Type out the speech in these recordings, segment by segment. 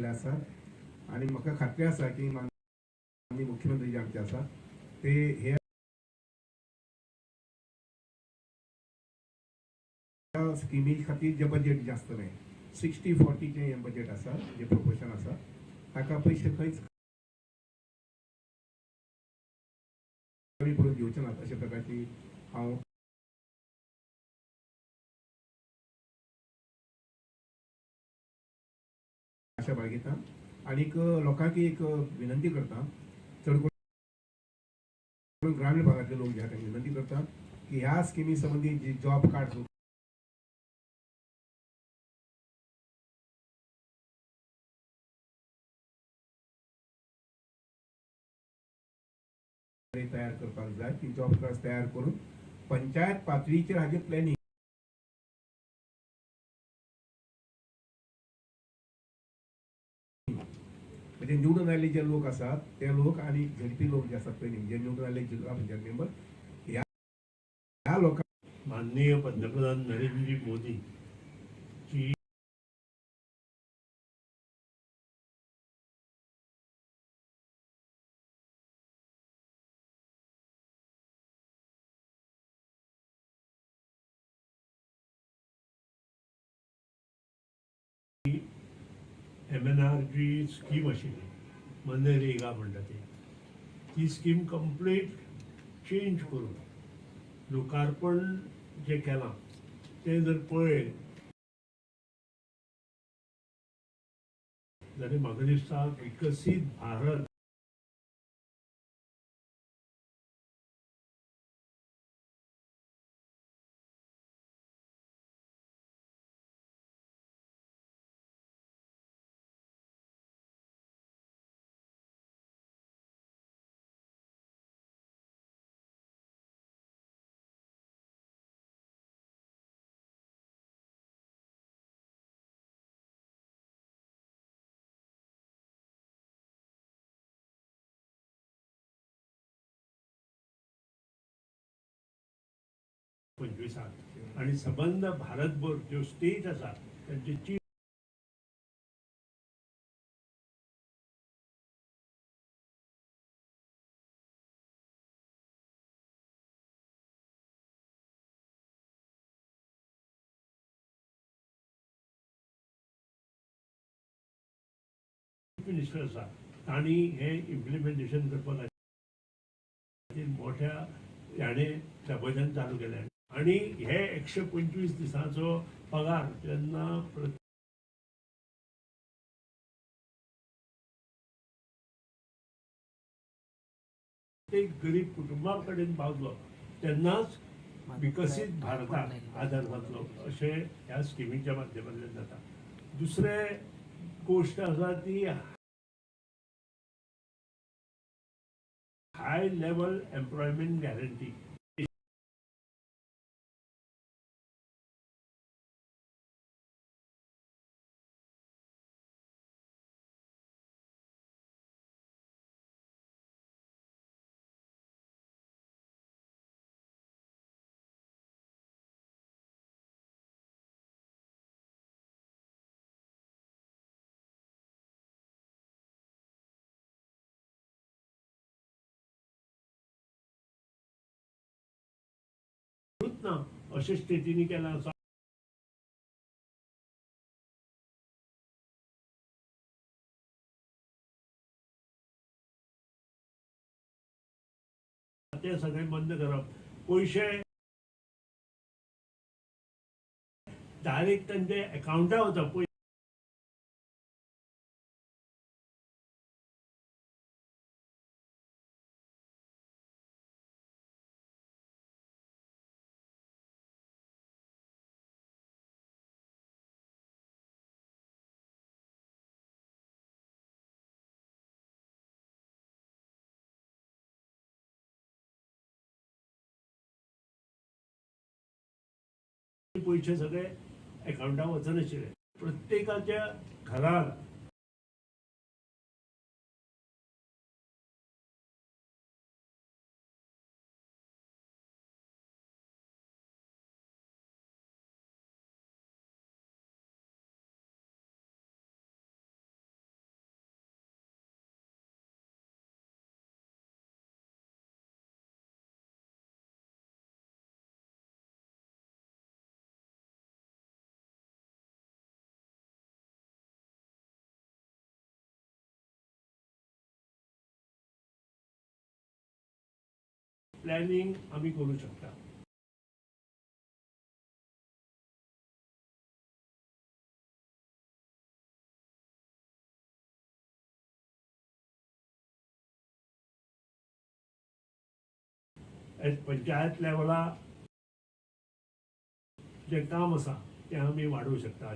केल्ले आसात आनी म्हाका खात्री आसा की माननीय मुख्यमंत्री जे आमचे आसा ते हे स्किमी खातीर जे बजेट जे आसतलें 60-40चें हें बजेट आसा, जे प्रोपोर्शन आसा ताका पयशे खंयच कमी पडून दिवचे नात अशा प्रकारची हांव आशा बाळगिता आनीक लोकांक एक विनंती करता, चड करून ग्रामीण भागांतले लोक जे आसा तांकां विनंती करता की ह्या स्किमी संबंदी जी जॉब कार्ड तयार करपाक जाय, ती जॉब कार्ड तयार करून पंचायत पातळीचेर हाजें प्लॅनिंग म्हणजे निवडून आयिल्ले जे लोक आसात ते लोक आनी झेडपी लोक जे आसात पळय जे निवडून आयिल्ले जिल्हा पंचायत मेंबर ह्या लोकांक माननीय पंतप्रधान नरेंद्रजी मोदी ची MNRG scheme आशिल्ली मनरेगा म्हणटा ती, ती स्कीम कंप्लीट चेंज करून लोकार्पण जें केलां तें जर पळयत जाल्यार म्हाका दिसता विकसीत भारत 25 आणि संबंध भारतभर ज्यो स्टेट आसा तांचे चीफ मिनिस्टर आसा तांणी हें इम्प्लिमेंटेशन करपा खातीर मोठ्या ह्याणें प्रबोधन चालू केलें आनी हे 125 दिसांचो पगार जेन्ना प्रत्येक गरीब कुटुंबा कडेन पावतलो तेन्नाच विकसीत भारताक आदार जातलो अशें ह्या स्किमीच्या माध्यमांतल्यान जाता. दुसरें गोश्ट आसा ती हाय लेवल एम्प्लॉयमेंट गॅरंटी. ना अशे स्टेटींनी केलां आसा. ते सगळें बंद करप, पयशे डायरेक्ट तांच्या एकावंटार वता. पयशे सगळे एकावंटार वचनाशिल्ले. प्रत्येकाच्या घरान प्लॅनिंग आमी करूं शकता. एज पंचायत लेवला जें काम आसा तें आमी वाडोवंक शकता.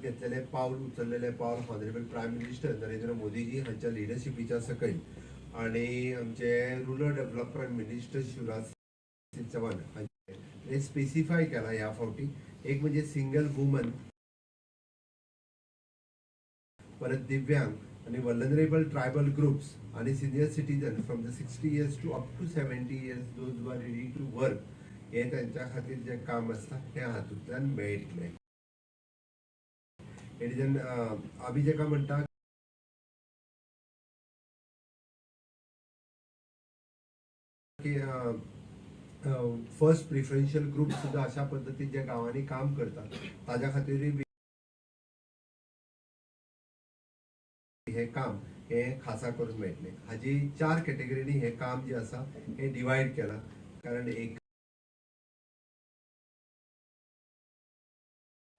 घेतलेले पावल उचललेले पावल honourable prime minister Narendra Modiji हांच्या लिडरशिपीच्या सकयल आणि आमचे rural development minister Shivraj Singh Chauhan हांचे स्पेसिफाय केला ह्या फावटी. एक म्हणजे सिंगल वुमन, परत दिव्यांग आणि वल्नरेबल ट्रायबल ग्रुप्स आणि senior citizen from the 60 years to up to 70 years those who are ready to work हे त्यांच्या खातीर जे काम आसा हें हातूंतल्यान मेळटलें. It is an आमी जेका म्हणटा की फर्स्ट प्रिफरन्शियल ग्रुप सुद्दां अशा पद्दतीन ज्या गांवांनी काम करतात ताज्या खातीरूय हे काम हे खासा करून मेळटलें. हाजी 4 कॅटेगरीनी हे काम जे आसा हे डिवायड केलां, कारण एक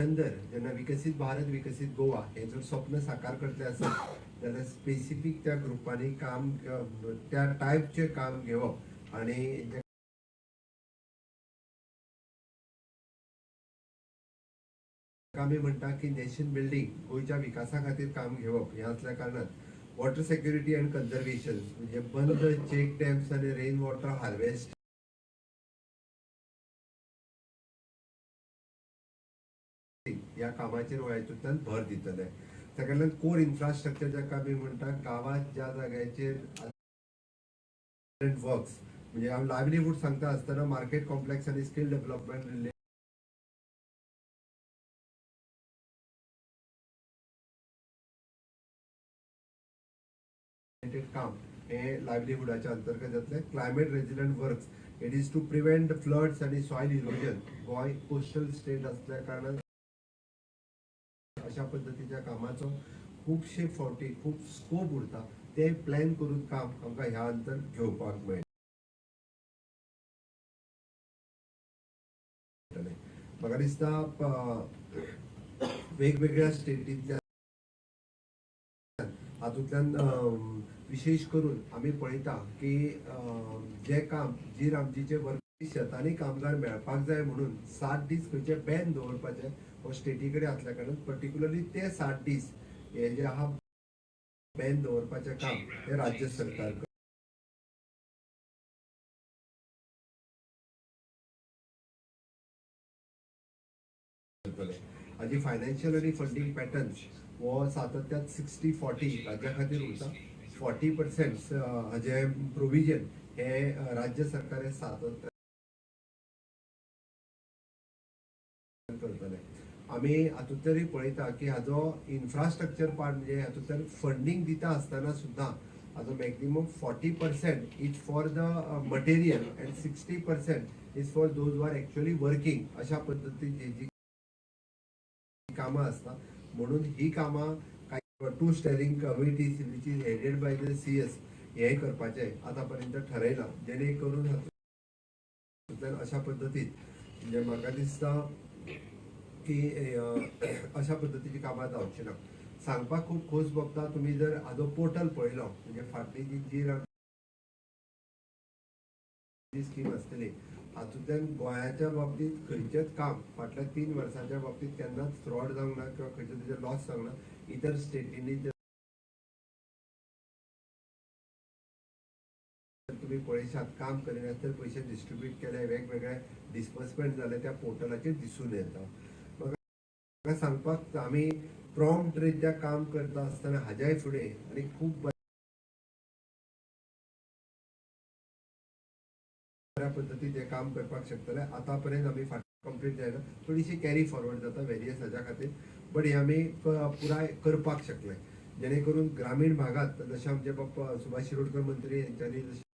अंदर जेन्ना विकसीत भारत विकसीत गोवा हे जर स्वप्न साकार करतले आसत जाल्यार स्पेसिफीक त्या ग्रुपांनी काम त्या टायपचें काम घेवप आनी आमी म्हणटा की नेशन बिल्डींग गोंयच्या विकासा खातीर काम घेवप हें आसल्या कारणान वॉटर सेक्युरिटी अँड कन्जर्वेशन म्हणजे बंद चेक डॅम्स आनी रेन वॉटर हार्वेस्ट ह्या कामाचेर हातूंतल्यान भर दितले. सेकंडल्यान कोर इन्फ्रास्ट्रक्चर जाका आमी म्हणटा गांवांत ज्या जाग्याचेर वर्क्स म्हणजे हांव लायवलीहूड सांगता आसतना मार्केट कॉम्प्लेक्स आनी स्कील डेव्हलपमेंट रिलेटेड काम हे लायवलीहुडाच्या अंतर्गत जातलें. Climate resilient works it is to prevent floods आनी soil erosion. Goa coastal state असल्या कारणान अशा पद्दतीच्या कामाचो खुबशे फावटी खूब स्कोप उरता, ते प्लॅन करून काम आमकां ह्या अंतर घेवपाक मेळटलें. म्हाका दिसता वेगवेगळ्या स्टेटींतल्यान हातूंतल्यान विशेश करून आमी पळयता की जे काम जी रामजीचे वर्क शेतांनी कामगार मेळपाक जाय म्हणून 60 दीस खंयचे बॅन दवरपाचे हो स्टेटी कडेन आसल्या कारणान पर्टिक्युलरली ते 60 दीस हे जे आहा बॅन दवरपाचें काम हें राज्य सरकार करतलें. हाजी फायनान्शियल आनी फंडींग पॅटर्न हो सातत्यात 60-40 राज्या खातीर उरता. 40% हाजें प्रोविजन हे राज्य सरकार हे सातत्यान करतलें. आमी हातूंतल्यानूय पळयता की हाजो इन्फ्रास्ट्रक्चर पार्ट म्हणजे हातूंतल्यान फंडींग दिता आसतना सुद्दां हाजो maximum 40% is for the material and 60% is for those who are actually working अशा पद्दतीची जी कामां आसता. म्हणून ही कामां कांय 2 steering committees which is headed by the CS हें करपाचें आतां पर्यंत ठरयलां, जेणे करून हातूंतल्यान अशा पद्दतीन म्हणजे म्हाका दिसता की अशा पद्दतीची कामां जावची ना. सांगपाक खूब खोस भोगता. तुमी जर हाजो पोर्टल पळयलो म्हणजे फाटली जी जी स्कीम आसतली हातूंतल्यान गोंयाच्या बाबतींत खंयचेंच काम फाटल्या 3 वर्सांच्या बाबतींत केन्नाच फ्रॉड जावंक ना किंवा खंयचें तेजें लॉस जावंक ना. इतर स्टेटींनी तुमी पळयशात काम करिनासतना पयशे डिस्ट्रिब्यूट केले, वेगवेगळे डिसबर्समेंट जाले त्या पोर्टलाचेर दिसून येता. म्हाका सांगपाक आमी प्रॉम्प्ट रित्या काम करता आसतना हाज्याय फुडें आनी खूब बऱ्या पद्दतीन हें काम करपाक शकतले. आतां पर्यंत आमी फाट कंप्लीट जायना, थोडीशी कॅरी फॉरवर्ड जाता वेरियस हाज्या खातीर, बट हें आमी पुराय करपाक शकले, जेणे करून ग्रामीण भागात जशें आमचे बाप्पा सुभाष शिरोडकर मंत्री हेंच्यांनी जशें